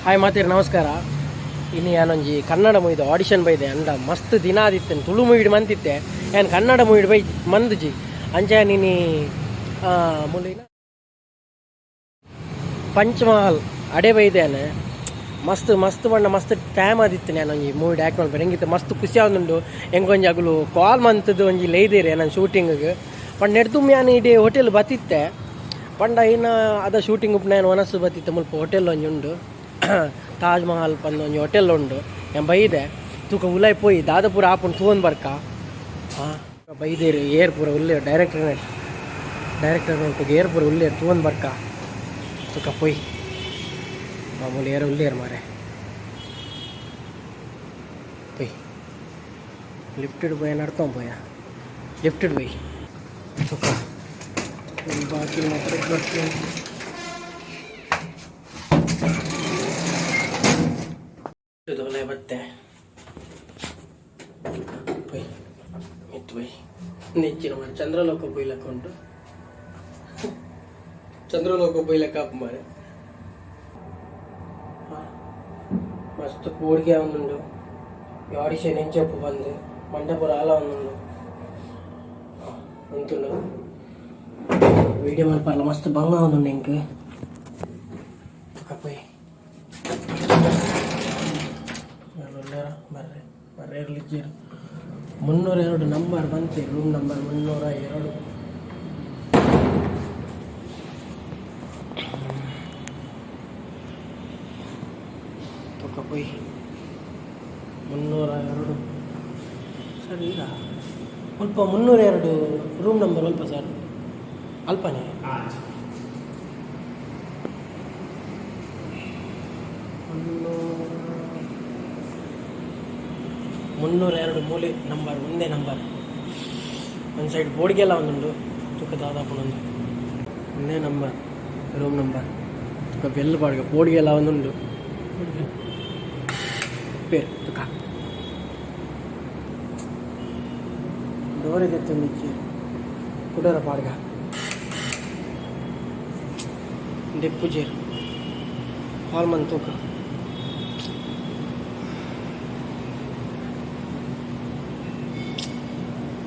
Hi ಮಾತೇರಿ ನಮಸ್ಕಾರ. ಇನ್ನು ಯಾನೊಂಜಿ Kannada ಮೂವಿದ audition ಬೈದೆ. ಅಂಡ ಮಸ್ತ್ ದಿನ ಆದಿತ್ತೆ ತುಳು ಮೂವಿಡ್ ಮಂತಿತ್ತೆ. ಯಾನ್ ಕನ್ನಡ ಮೂವಿಡ್ ಬೈ ಮಂದುಜಿ. ಅಂಚ ನೀನಿ ಮುಲಿನ ಪಂಚಮಹಲ್ ಅಡೆ ಬೈದೇನೆ. ಮಸ್ತ್ ಮಸ್ತ್ ಬಣ್ಣ ಮಸ್ತ್ ಟೈಮ್ ಆದಿತ್ತು. ನಾನು ಒಂಜಿ ಮೂವಿಡ್ ಆ್ಯಕ್ಟ್ ಮಲ್ಪರೆ ಎಂಗಿತ್ತು ಮಸ್ತ್ ಖುಷಿ ಆವೊಂದುಂಡು. ಎಂಕೊಂಜಿ ಅಗುಲು ಕಾಲ್ ಮಂತದ್ದು ಒಂಜಿ ಲೈದೇರಿ ನಾನು ಶೂಟಿಂಗ್ಗೆ. ಪಂಡ ನೆಡ್ದುಮ್ ಯಾನ್ ಇಡೀ ಹೋಟೆಲ್ ಬತ್ತಿತ್ತೆ. ಪಂಡ ಇನ್ನ ಅದ ಶೂಟಿಂಗ್ ಉಪ್ಪು ನಾನು ಮನಸ್ಸು ಬತ್ತಿತ್ತೆ. ಮುಲ್ಪ ಹೋಟೆಲ್ ಒಂಜಿ ಉಂಡು, ತಾಜ್ ಮಹಲ್ ಪಂದ್ ಒಂಜಿ ಹೋಟೆಲ್ ಉಂಡು. ಯಾನ್ ಬೈದೆ. ತೂಕ ಉಲಾಯ್ ಪೋಯಿ ದಾದ ಪೂರ ಆಪುಂಡು ತೂವೊಂದು ಬರ್ಕ. ಹಾಂ, ಬೈದೇರು ಏರ್ ಪೂರ ಉಲ್ಲೇರು. ಡೈರೆಕ್ಟರ್ ಡೈರೆಕ್ಟರ್ ಏರ್ ಪೂರ ಉಲ್ಲೇರು, ತೂವೊಂದು ಬರ್ಕ. ತೂಕ ಪೋಯಿ ಮಾಮೂಲಿ ಏರ್ ಉಲ್ಲೇರು ಮಾರೆ. ಪೋಯ್ ಲಿಫ್ಟೆಡ್ ಪೋಯ, ನಡ್ತೊಂದು ಪೋಯ ಲಿಫ್ಟೆಡ್ ಪೋಯ್. ತೂಕ ಬಾಕಿ ಮಾತ್ರ ಬರ್ತೀನಿ. ಉಲಾಯ್ ಬತ್ತೆ. ಪೋಯ್ ಮಿತ್ತು ಪೋಯ್. ನೆಚ್ಚಿನ ಮಾರೆ ಚಂದ್ರಲೋಕ ಪೋಯ್ಲಕ್ಕ ಉಂಟು. ಚಂದ್ರಲೋಕ ಪೋಯ್ಲಕ್ಕ ಆಪು ಮಾರೆ. ಮಸ್ತ್ ಪೋಡಿಗೆ ಒಂದುಂಡು. ಈ ಆಡಿಷನ್ ಎಂಚಪ್ಪು ಬಂದು ಮಂಡಪುರ ಆಲ ಒಂದುಂಡು ಉಂತುಂಡು. ವೀಡಿಯೋ ಮಲ್ಪಲ್ಲ ಮಸ್ತ್ ಬಂಗ ಒಂದುಂಡು ಎಂಕ್. ಪೋಯ್ ಉಲ್ಲೇರ ಬರ್ರೆ ಬರ್ರೆ ಇರ್ಲಿಜ್ಜೇರು. 302 ನಂಬರ್ ಬಂತೆ, ರೂಮ್ ನಂಬರ್ 302. ತೂಕ ಪೋಯ್ 302. ಸರ್, ಈಗ ಅಲ್ಪ 302 ರೂಮ್ ನಂಬರ್ ಅಲ್ಪ ಸರ್? ಅಲ್ಪನೇ. 302 ಮೂಲೆ ನಂಬರ್, ಒಂದೇ ನಂಬರ್. ಒಂದು ಸೈಡ್ ಬೋರ್ಡ್ಗೆಲ್ಲ ಒಂದುಂಡು. ತುಕ ದಾದಾಪುನೊಂದು ಒಂದೇ ನಂಬರ್ ರೂಮ್ ನಂಬರ್. ತುಕ ಬೆಲ್ ಪಾಡ್ಗ ಬೋರ್ಡ್ಗೆಲ್ಲ ಒಂದುಂಡು ಪೇರ್. ತುಕ ಡೋರ್ ದೆತ್ತೊಂದಿಜ್ಜಿ. ಕುಡರ ಪಾಡ್ಗ ದೆಪ್ಪುಜೆರ್. ಕಾಲ್ ಮಂತ್ ತೂಕ.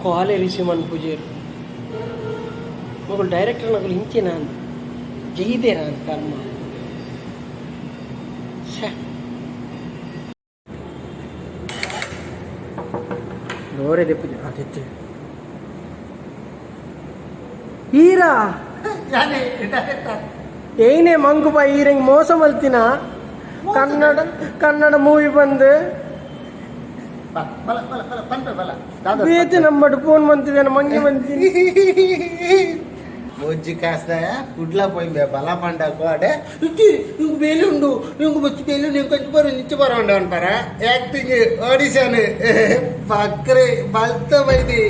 ಕಾಲೇ ರಿಸೀವ್ ಮನ್ಪುಜೆರ್ ಮೊಕುಲು. ಡೈರೆಕ್ಟರ್ ನಕುಲು ಇಂಚಿನ ಜೈದೇರ ಕರ್ಮ. ಛೆ, ಡೋರೆ ದೆಪ್ಪುಜೆ. ಅದಿತ್ತೆ ಹೀರಾ ಏನೇ ಮಂಗು ಬಾಯಿ ಈರಂಗ್ ಮೋಸ ಮಲ್ತಿನ. ಕನ್ನಡ ಕನ್ನಡ ಮೂವಿ ಬಂದು ಬಲ ಬಲ ಬಲ ಪನ್ಪೆ ಬಲ. ಬೇತೆ ನಂಬರ್ ಫೋನ್ ಮಂತಿದ್ದೇನೆ ಮಂಗಿ ಮಂತೀನಿ. ಬೊಜ್ಜಿ ಕಾಸ್ದಾಯ ಕುಡ್ಲ ಪೋಯಿಂಬೆ. ಬಲ ಪಂಡಕು ಅಡೆ ಇಜ್ಜಿ, ಇಂಕ್ ಬೇಲೆ ಉಂಡು, ಇಂಕ್ ಬೊಚ್ಚಿ ಬೇಲೆ ಉಂಡು, ಇಂಕ್ ಕಂಚು ಬರು ನಿಚ್ಚ ಬರ ಉಂಡು ಅನ್ಪಾರ. Acting audition ಬಕ್ರೆ ಬಲ್ತ ಬೈದಿ.